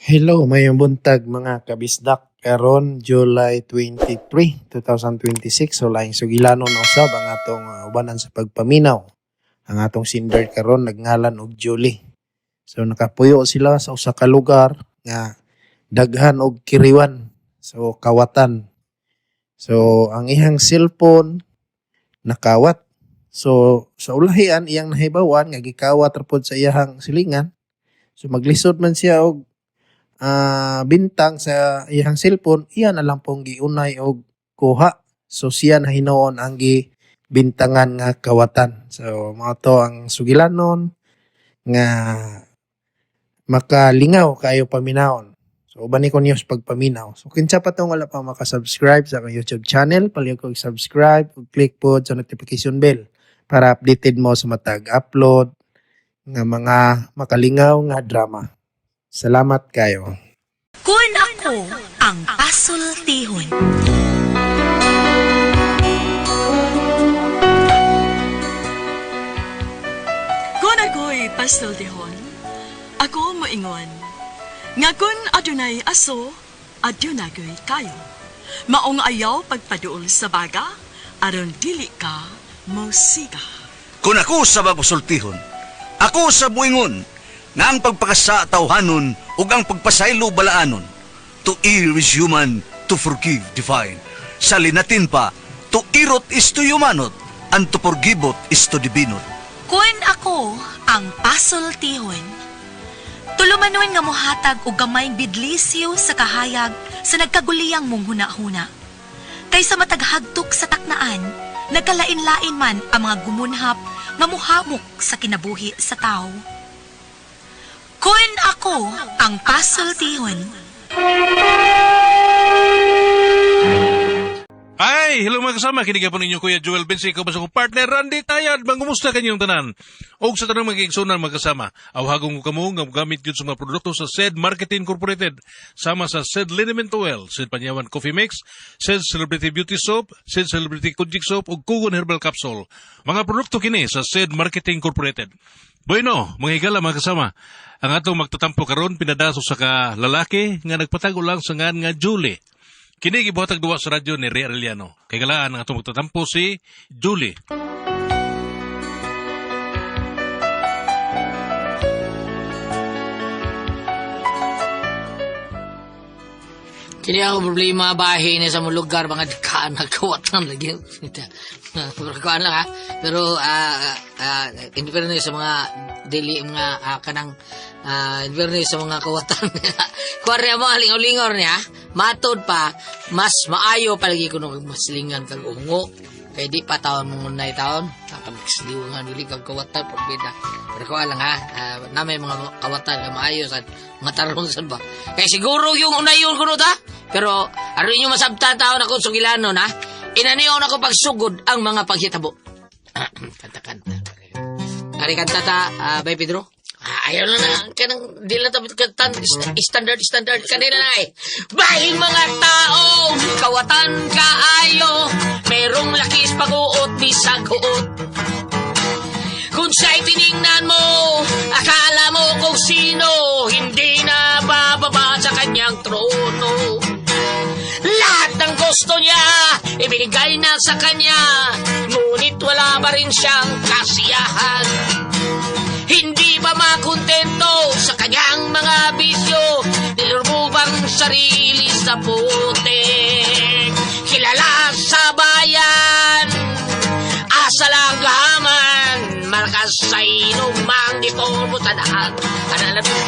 Hello, mayong buntag mga kabisdak. Karon July 23, 2026. So laing sugilanon na usab ang atong ubanan sa pagpaminaw. Ang atong sinder karon nagngalan og Julie. So nakapuyo sila sa usa ka lugar nga daghan og kiriwan. So kawatan. So ang iyang cellphone nakawat. So sa ulahian iyang nahibawan nga gikawat ra pod sa iyang silingan. So maglisod man siya og bintang sa iyang cellphone, iya na lang pong giunay og kuha. So siya na hinuon ang gibintangan nga kawatan. So mao to ang sugilanon nga makalingaw kayo paminawon. So uban ni ko niyo sa pagpaminaw. So kinsa pa tong wala pa makasubscribe sa akong YouTube channel, palihog og subscribe ug click pod sa notification bell para updated mo sa matag upload nga mga makalingaw nga drama. Salamat kayo. Kun ako ang pasultihon. Kun ako'y pasultihon, ako moingon, nga kun adunay aso, adunay kayo. Maong ayaw pagpaduol sa baga, aron dili ka mosiga. Kung ako sa mapasultihon, ako sa buingon, nga ang pagpakasa tawhanon ug ang pagpasaylo balaanon. To err is human, to forgive divine. Sa linatin pa, to irot is to humanot, and to forgiveot is to divinot. Kun ako ang pasultihon. Tulumanon nga mohatag og gamayng bidlisyo sa kahayag sa nagkaguliyang mong huna-huna. Kaysa mataghagtok sa taknaan, nagkalain-lain man ang mga gumunhap nga muhamok sa kinabuhi sa tao. Kun ako ang pasultihon. Ay, hello mga kasama. Kini po ninyo Kuya Joel Bensi, ikaw ba sa akong partner Randy Tayad. Mangumusta kanyong tanan? Og sa tanang mga igsunan mga kasama, awhagong ko kamo nga gamit gyud sa mga produkto sa SED Marketing Incorporated, sama sa SED Liniment Oil, SED Panyawan Coffee Mix, SED Celebrity Beauty Soap, SED Celebrity Kojic Soap ug Kugon Herbal Capsule. Mga produkto kini sa SED Marketing Incorporated. Bueno, mga higala mga kasama, ang atong magtatampo karon pinadaso sa ka lalaki nga nagpatago lang sa ngan nga Julie. Kini gibuhatag duwa sa radyo ni Ray Arellano. Kay galaan ang atong magtatampo si Julie. Kini ang problema bahin ni sa mga lugar mga kaan nagkawatan lagi. Pero kuan lang ha. Pero in fairness sa mga dili mga kanang in fairness sa mga kawatan. Kuan niya mo lingaw-lingaw niya. Matod pa mas maayo palagi kuno maslingan kag ungo. Kay di pa taon mong unay taon. Nakapagsilingan dili kag kawatan pagbida. Pero kuan lang ha. Na may mga kawatan nga maayo sad mga tarong sad ba. Kay siguro yung unayon kuno ta. Pero aron inyo masabta taon ako sugilanon ha. Inaniyon ako pagsugod ang mga paghitabo. Kanta-kanta. Ari kanta ta, Bay Pedro. Ayaw lang na, kanang, di lang tabi kantan, standard, standard, kanila na eh. Bahing mga tao, kawatan kaayo, merong lakis pag-uot, bisag huot. Kung siya'y tiningnan mo, akala mo kung sino, hindi na bababa sa kanyang trono. Lahat ng gusto niya, ibinigay na sa kanya, ngunit wala pa rin siyang kasiyahan. Hindi pa makontento sa kanyang mga bisyo, nilurubang ang sarili sa putik. Kilala sa bayan, asa lang gahaman, malakas sa inumang dipormo sa daan. Ano alam mo?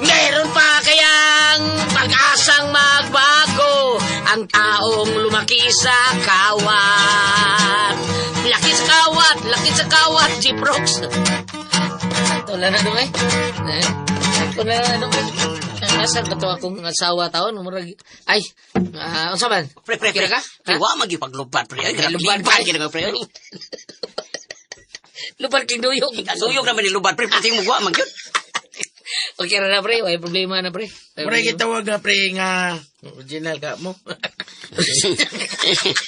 Meron pa kayang pag-asang magbago ang taong lumaki sa kawat. Laki sa kawat, laki sa kawat, Jeep Rocks. Sakto lang na doon eh. Sakto lang na doon eh. Nasaan ba ito akong asawa taon? Murag, ay, unsa man? Pre, pre, Kira pre. ka? Pre, wa magipaglubad, pre. Ay, grabe, Lubad, lubad, pre. gina ko, pre. Lupad king duyog. Suyog naman ni lubad, pre. Pati mo, wa man yun. Okay ra na pre, way problema na pre. Way Pre, problema. gitawag na pre nga original ka mo.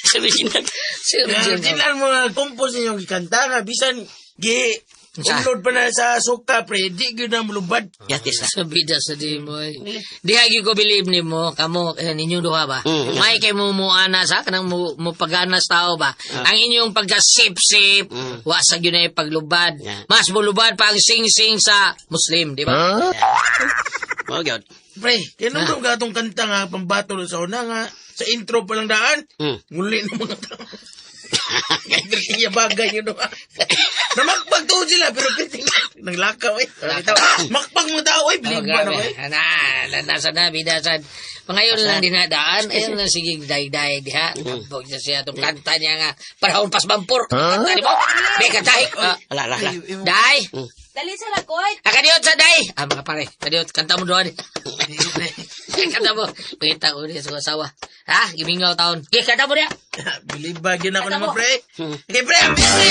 Sabi siya, Si Nga original. original mo nga compose ninyong gikanta nga bisan gi Sa? Umload pa na sa suka, pre. Di gyud na mulubad. Yatis na. Sa bida sa di mo eh. Di hagi ko believe ni mo, kamo, eh, ninyong duha ba? May kay mo muana sa, kanang mo pagana sa tao ba? Ang inyong pagka-sip-sip, wa sa gyud na paglubad. Yeah. Mas mulubad pa ang sing-sing sa Muslim, di ba? Mao gyud. Pre, kinumdum ka atong kanta nga pambato sa una nga sa intro pa lang daan. Nguli ng mga tao. Kaya niya bagay yun. No? Namakpag tuod sila pero piti naglakaw eh. Makpag mga tao eh. Oh, Believe ba grabe. na eh. Na, na, nasa na, bidasan. Mga yun lang dinadaan, ayun lang sige, daig-daig diha. Tabog na siya itong kanta niya nga, panahon pas bampur. Kanta ni mo, may kantay. Ah, Ala, ala, ala. Day! Dali sa lakoy. Ah, kadiot sa day! Ah, mga pare, kadiot, kanta mo doon. Kanta mo. Pangita ko niya sa asawa. Ha? Gimingaw taon. Okay, kanta mo niya. Believe ba yun ako naman pre? Okay pre, ang pre!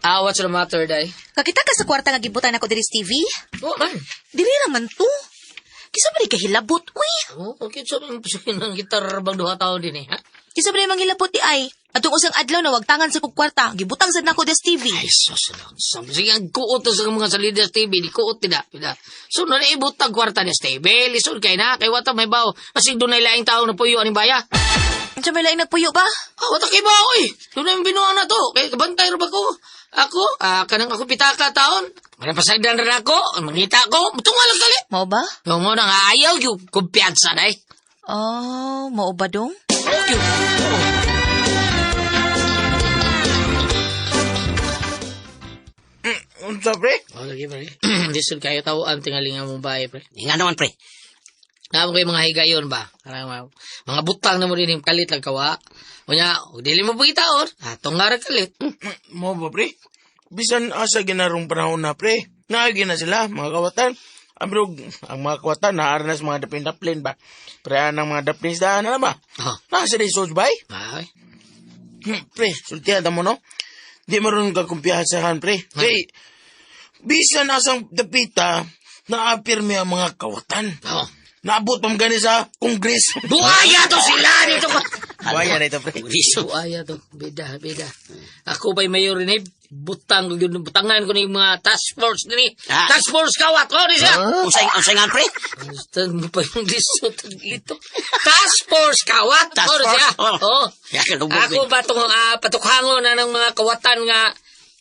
Ah, what's the matter, day? Kakita ka sa kwarta nga gibutan ako diri sa TV? Oh, man. Diri raman to. Kisa ba di kahilabot, uy? Oh, okay, so, ang gitar bang duha taon din eh, ha? Kisa ba di manghilabot di ay? Atong usang adlaw na wagtangan sa kog kwarta, gibutang sad nako des TV. Ay, sus, no. Sige, ang kuot sa mga salida sa TV, di kuot nila. Pila. So, na naibutag kwarta ni TV, lisod kay na, kay wata may bao. Masig doon na ilaing tao na puyo aning baya. Unsa may laing nagpuyo ba? Ah, wata kay bao eh. Doon na yung binuang na to. Kay kabantay ra ba ko? Ako, kanang ako pitaka taon. Kanang pasagdan ra ako, mangita ko, mutunga lang gali. Mao ba? Yung mo na nga ayaw yung kumpiyansa na eh. Oh, mao ba dong? Okay. Unsa pre? Oh, lagi pre. Lisod kayo tao ang tingalinga mong bahay pre. Nga naman, pre. Naamo kayo mga higayon ba? Karang mga butang na mo rin yung kalit lang kawa. Unya, og dili mo pagitaon, atong nga ra kalit. Mo ba pre? Bisan asa ginarong panahon na pre. Naagi na sila mga kawatan. Ang pero, ang mga kawatan naarnas mga dapin-daplin ba? Pre, ang mga daplin sa daan na ba? Oh. Nasa di sos bay? Ay. Pre, sultihan ta mo no? Di maroon ka kumpiyansahan pre. Kay, bisan asang dapita, naapirmi ang mga kawatan. Oh. Naabot pa gani sa kongres. Buaya to sila dito ko. Buaya na ito pre. Kongreso. Buaya to. Bida, bida. Ako ba'y mayor ni butang ko yun, butangan ko ni mga task force ni. Ah. Task force kawat ko ni siya. Unsay unsay nga, pre? Basta mo pa yung lisod ito. Task force kawat Task ko ni siya. force, oh. Oh. Ya, kalubog, Ako ba itong patukhangon na ng mga kawatan nga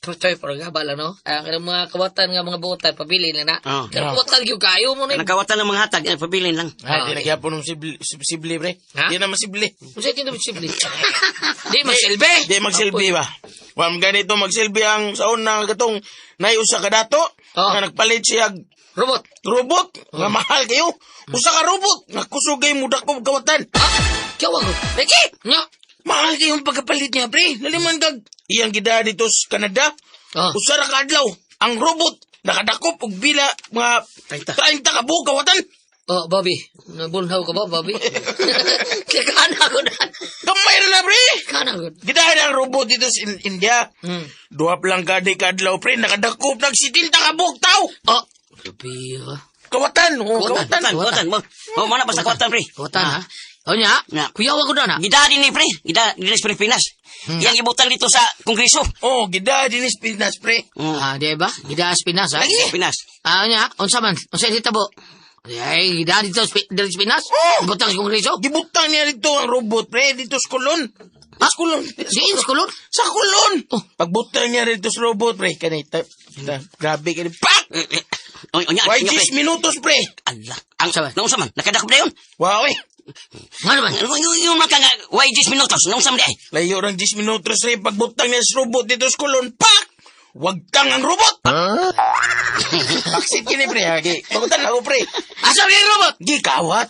Toy, pero nga bala, no? Ang kanang mga kawatan nga mga buotan, pabili na na. Oh. Pero kawatan yung kayo mo na. Kanang kawatan ng mga hatag, eh, pabilin lang. Ay, di nagyapon ng sibli, sibli pre. Ha? Di na masibli. Kung sa'yo tinawag sibli. Di magsilbi. Di magsilbi ba? Wam ganito magsilbi ang sa una katong naiusa ka dato Oh. nga nagpalit siya og Robot. robot nga mahal kayo. Usa ka robot nga kusog kay mudak ko kawatan. Ha? Kiyawa ko. Lagi! Nga. Mahal kayong pagkapalit niya pre. Laliman kag iyang gida dito sa Canada. Oh. Usa ra ka adlaw ang robot nakadakop og bila mga 30 ka buok kawatan. Oh, Bobby. Nabunhaw ka ba, Bobby? Kana ko na. Gamay ra na pre. Kana ko. Gidahan ang robot dito sa India. Duha pa lang kada kadlaw pre nakadakop nag 70 ka buok tawo. Oh. Grabe, ha? Kawatan, oh, Kawatan. kawatan. Kawatan, kawatan. Mo, oh, mana basta kawatan, pre. Kawatan, ha? O niya? Nga. Kuyawa ko na, na. Gida din ni, pre. Gida din sa Pilipinas. Yang ibutang dito sa Kongreso. Oh, gida dinis Pinas pre. Ah, di ba? Gidaas Pinas, ha? Lagi. Pinas. Ah, niya, unsa man? Unsa hitabo? Ay, gida dito sa diri sa Pinas? Oh! Butang sa Kongreso? Gibutang niya dito ang robot pre dito sa Kulon. Ah? Sa Kulon. Diin sa Kulon? Sa Kulon. Oh. Pagbutang niya dito sa robot pre kani grabe kani pak. Eh, eh. Oy, onya, Why onya, pre. 10 minutos pre. Allah. Ang Unsa man? naunsa man? Nakadakop na yun. Wow eh. Nga naman. Yung mga nga, why 10 minutos? Naunsa man di ay? Layo rang 10 minutos pre pagbutang niya sa robot dito sa Kulon. Pak! Wagtang ang robot. Baksit kini pre ha. Pagutan ako pre. Asa ba yung robot? Gikawat.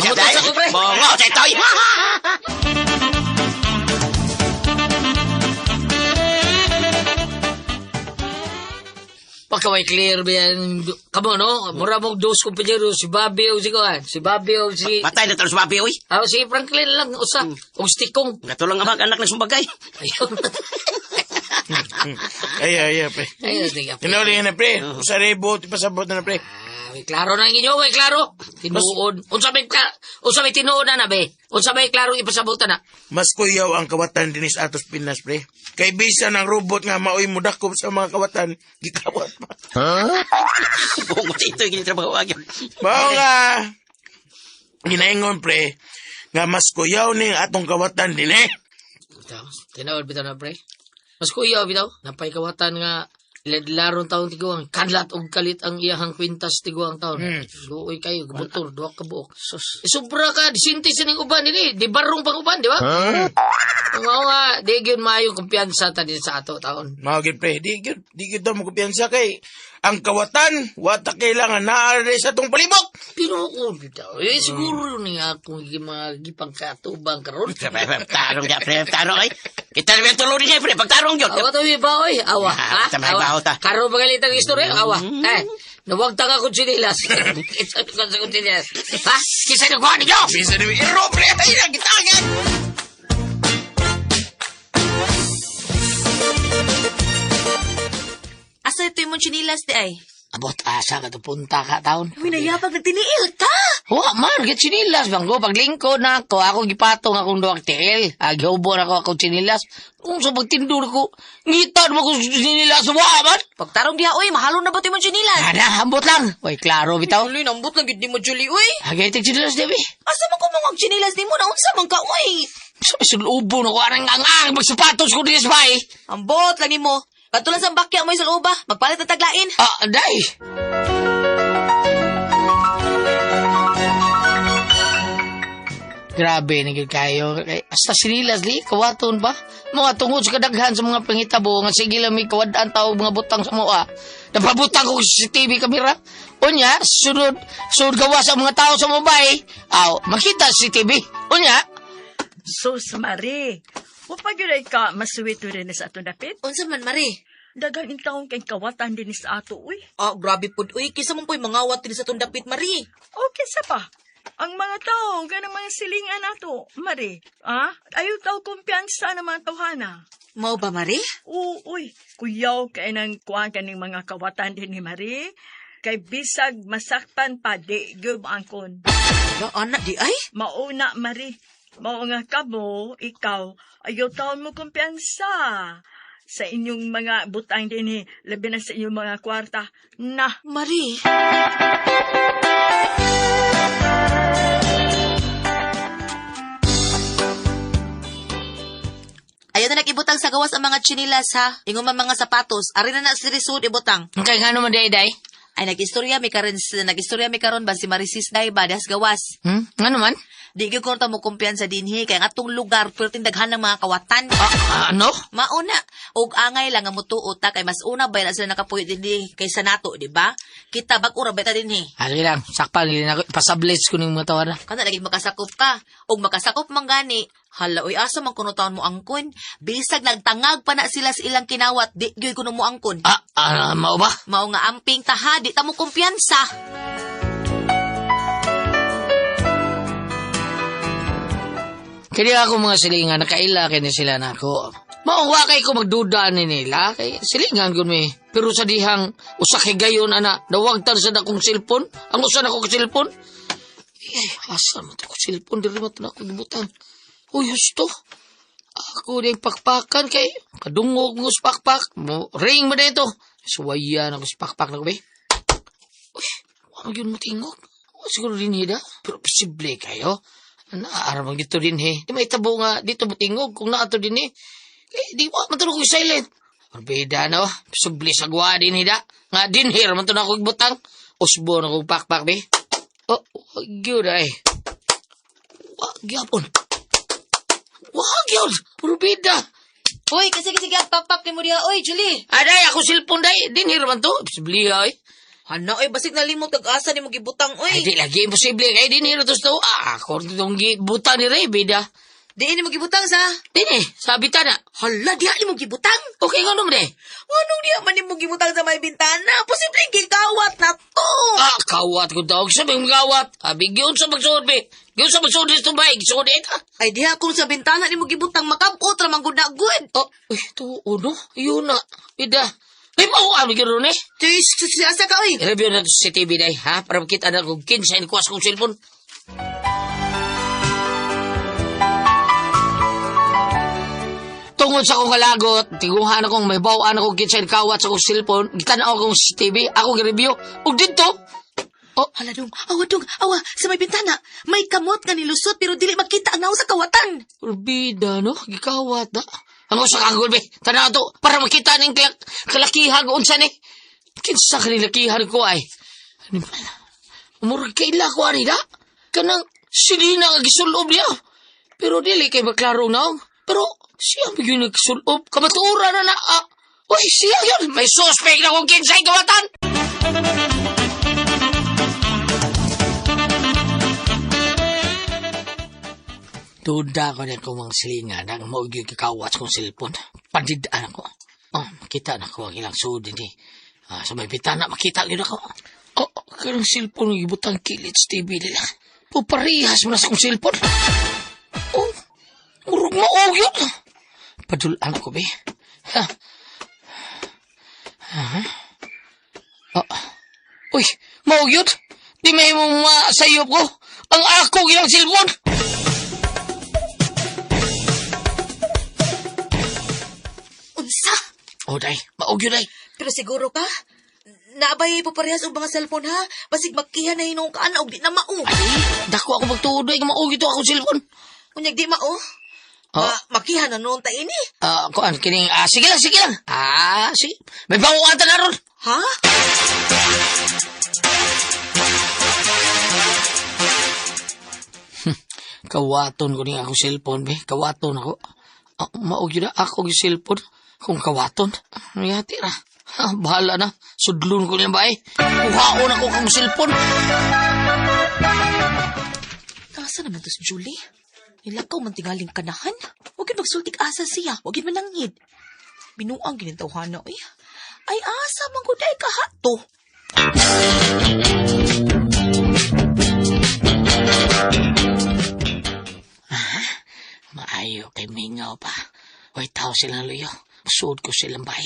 Mutos ako, pre. Bongo, tetoy. Pagka may clear ba yan? Kamo, no? Mura mong dos kumpanyero, si Bobby o si Kuan. Si Bobby o si... Patay na talo sa babi, oy. Ah, si Franklin lang, usa. O si Tikong. Katulong ang mga anak ng sumbagay. Ayun. Ay, ay, ay, pre. Ay, sige, pre. Tinuli na, pre. Sa rebo, pasabot na, pre. Ah, may klaro na ang inyo, may klaro. Tinuod. Unsa may unsa may tinuod na na be? Unsa may klaro ipasabutan na? Mas kuyaw ang kawatan dinis atos Pinas, pre. Kay bisan ang robot nga maoy mudakop sa mga kawatan, gikawat pa. Bungot ito yung trabaho agyon. Mao nga, ginaingon, pre, nga mas kuyaw ning atong kawatan din eh. Bitaw, tinuod bitaw na pre. Mas kuyaw bitaw, napay kawatan nga ladlaron taon tiguang kanlat og kalit ang iyahang kwintas tiguang taon. Luoy kayo, gubutor, duha ka buok. Sus. Eh, sobra ka, disinti sa ning uban ini, di barong pang uban, di ba? Huh? Mao nga, di gyud maayo kumpiyansa ta din sa ato taon. Mao gyud pre, di gyud daw makumpiyansa kay ang kawatan wata kailangan naa sa atong palibok. Pero ko bitaw, eh siguro ni akong mga gipangkatubang karon. Pre, pre, tarong ka, pre, tarong ay. Kita na yung tulong niya, pre, pagtarong yun. Awa to ba oy? Awa. Ah, Ha? tamay Awa. baho ta. Karon pagalitan ang istorya, awa. Eh, nawag ta nga kung sinilas. Kinsa ko sa kung sinilas. Ha? Kinsa nagkuha ninyo? Bisan ni iro pre, ay nagitangan. Asa ito yung chinilas di ay? Abot asa ka to punta ka taon. Uy, nayabag nagtiniil ka! Wa man, git sinilas bang ko paglingkod na ako, ako gipatong akong duwag tiil. Gihubo na ako akong sinilas. Kung sa pagtindur ko, ngita na ko sinilas wa man. Pagtarong diha, uy, mahalo na ba ito yung chinilas? Ana, ambot lang. Oy, klaro bitaw. Uy, nambot lang gid ni mo, Julie, uy. Agay tig sinilas debi. Asa man ko mga chinilas ni mo, naunsa man ka, uy. Sa sulubo na ko arang ang ang magsapatos ko dinis bay. Ambot lang nimo. Katulan sa bakya mo sa uba, magpalit na taglain. Ah, day. Grabe na gyud kayo. Kay hasta sinilas li kawaton ba? Mga tungod sa kadaghan sa mga pangitabo nga sige lang may kawad-an tao mga butang sa moa. Napabutang ko sa CCTV kamera. Unya, sunod sunod gawas ang mga tao sa mobile. Aw, makita sa CCTV. Unya, Sus, Mari. Wapag yun ay ka masuwito rin sa ato dapit. Unsa man, Mari? Dagang intawong kay kawatan din sa ato, uy. Ah, grabe pud uy, kisa man po'y mangawat din sa tong dapit, Mari. Okay sa pa. Ang mga tao, ganang mga silingan ato, Mari. Ah, ayaw tao kumpiyansa ng mga tawhana. Mao ba, Mari? Oo, uy, kuyaw kay nang kuan kaning mga kawatan din ni Mari. Kay bisag masakpan pa di gyud angkon. Ya, anak di ay. Mauna, Mari. Mao nga kamo, ikaw, ayaw taon mo kumpiyansa sa inyong mga butang din labi na sa inyong mga kwarta. Na, Mari. Ayaw na nag-ibutang sa gawas ang mga chinilas ha. Ingon man mga sapatos. Ari na na si Risud ibutang. kay ngano man day day? Ay nag-istorya mi karon ba si Marisis day ba das gawas. Ngano man? Di gyud ko ta mo kumpiyansa dinhi kay ang atong lugar perting daghan ng mga kawatan. Ah, ano? Mauna og angay lang nga mutuo ta kay mas una bay na sila nakapuyo dinhi kaysa nato, di ba? Kita bag ura bay ta dinhi. Ah, sige lang, sakpan gid na ako. Pasablits ko ning mga tawana. Kana lagi makasakop ka. Og makasakop man gani, hala oy asa man kuno taon mo angkon. Bisag nagtangag pa na sila sa ilang kinawat, di gyud kuno mo angkon. Ah, ah, mao ba? Mao nga amping taha, di ta mo kumpiyansa. Kaya ako mga silingan, nakaila kini sila na ako. Mao wa kay ko magduda ni nila, kay silingan gud mi. Pero sa dihang usa kay gayon ana, nawagtan sa akong cellphone, ang usa na kong cellphone. Eh, asa man to ko cellphone diri man to na ako gibutan. Uy, husto. Ako din pakpakan kay kadungog mo sa pakpak, mo ring mo dito. Suwayan ako sa pakpak na ko be. Uy, wa man gyud mo tingog. Wa siguro din hida, pero posible kayo. Naara man gito din he. Di may tabo nga dito mo tingog kung naato din eh. Eh, di wa man to ko silent. Orbida na oh. Subli sa gwa din hida. Nga din here man to na ako butang. Usbo na kong pakpak be. Oh, wa gyud ay. Wa gyapon. Wa gyud. Purbida. Uy, kasi kasi pakpak ni mo diha oy, Julie. Aday, ako cellphone day. Din here man to. Subli ay. Hala oy, basig nalimot kag asa nimo gibutang Ay, oy. di lagi imposible. Kay din here to sa Ah, ako itong gibutan ni Ray, bida. Di nimo gibutang sa. Din eh, sabi ta na. Hala, diha nimo gibutang. Okay, nga naman eh. Anong diha man nimo gibutang sa may bintana? Posibleng gikawat na to. Ah, Kawat ko tawag sa mga gawat. Abi, giyon sa magsuod, be. Giyon sa magsuod dito ba? Gisuod ita. Ay diha kung sa bintana nimo gibutang makabot ra man gud na good. Oh, uy, tuo no? Yun na. Ida. Ay, mauan, gano'n eh. Tis, asa ka oy. I-review na to sa TV day, ha? Para makita na kung kinsa inikuas kong cellphone. Tungod sa akong kalagot, tiguhan akong may bawaan akong kinsa inikawat sa akong cellphone, gitan-aw akong CCTV, ako gi-review. Ug dito, Oh, hala dong. Awa dong, awa sa may bintana. May kamot nga nilusot pero dili makita ang naong sa kawatan. Urbida, no? Gikawat na. Ang usa ka gulbe, tanaw to, para makita ning kalakihan ko unsa ni. Kinsa ka nilakihan ko ay. Ano ba? Murag kaila ko ani na. Kanang silina nga gisulob niya. Pero dili kay maklaro naong. Pero siya ba yun nagsulob? Kamatuura na na. Ah. Uy, siya yun. May suspect na kung kinsay kawatan. Duda ko na kung mga silingan ang maugyo kikawat kong cellphone. Pandidaan ako. Oh, makita na ko ang ilang sud ini. Ah, sa may bitana, makita yun ako. Oh, kanang cellphone ang ibutang kilid sa TV nila. Puparihas mo na sa kong cellphone. Oh, murag maog yun. Padulaan ko, be. Ha? Ha? Oh. Uy, maog yun. Di may mong masayop ko. Ang ako ilang cellphone. Unsa? Oh, day. Maog yun, day. Pero siguro ka, naabay po parehas og mga cellphone ha. Basig magkiha na hinuong kaan og di na mao. Ay, dako ako magtuod ay maog ito akong cellphone. Unyag di mao. Oh. Makiha na noon ta ini. Ah, kuan kining sige lang, sige lang. Ah, sige. May bawaan ta na ron. Ha? Kawaton ko ning akong cellphone, be. Kawaton ako. Ah, maog yun na ako yung cellphone. Kung kawaton, yati ra. Ah, bahala na. Sudlon ko niya ba eh. Kuhaon ako kang cellphone. Asa naman to si Julie? Nilakaw man tingaling kanahan. Huwag yun magsultik asa siya. Huwag yun mananghid. Binuang ginintawhana oy. Ay asa man gud ay kahato. Maayo kay mingaw pa. Hoy, tao silang luyo. Suod ko silang bahay.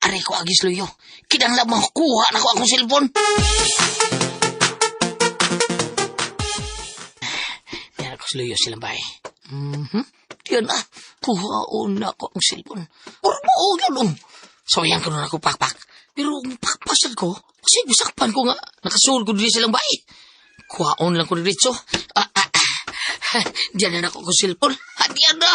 Aray ko agis luyo. Kinangla makuha na ko akong cellphone. Meron ko sa luyo silang bahay. Mhm. Yan ah. Kuhaon na ko ang cellphone. Puro mo yun oh. So yan ko na ako pakpak. Pero kung pakpasan ko, kasi gusakpan ko nga. Nakasuod ko din silang bahay. Kuhaon lang ko diretso. Ah, ah, ah. Diyan na ako ko cellphone. Ah, diyan na.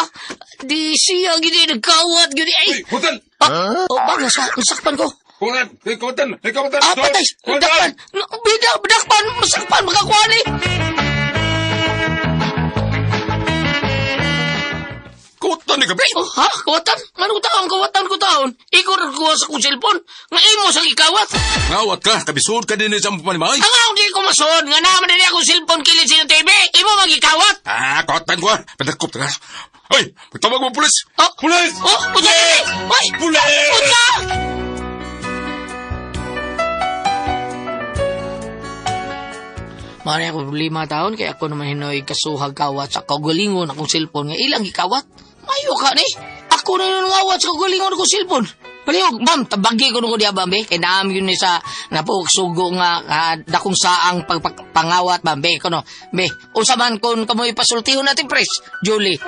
Di siya gini nagkawat gini ay. Hotel! Ah, oh, baga sa nasakpan ko. Kunan! Ikaw Ikaw Ah, patay. Dakpan. No, Bida, dakpan, masakpan makakuha ni. Kutan ni gabi! Oh, ha? Kawatan? Ano taon? Kawatan ko taon? Ikaw nagkuha sa kong cellphone. Nga imo sa ikawat. Ngawat ka! Kabisuod ka din sa panimay! Ang ako di ko masuod. Nga naman din akong cellphone kilid sa inyong TV. Imo magikawat. Ah, kutan ko! Padakop ta ka! Ay! Tawag mo pulis! Oh. Pulis! Oh, unsa ni? Hoy! Pulis! Unsa? Mara ako problema taon kaya ako naman hinoy kasuhag kawat sa kaugalingon akong cellphone nga ilang gikawat. Mayo ka ni. Ako na nangawat sa kaugalingon akong cellphone. Palihog, ma'am, tabagi ko nung diya, ma'am, eh. Kaya naam yun ni sa napuksugo nga dakong saang pangawat, ma'am, be, kuno. Be, unsa man kung kamoy pasultihon natin, pres, Julie.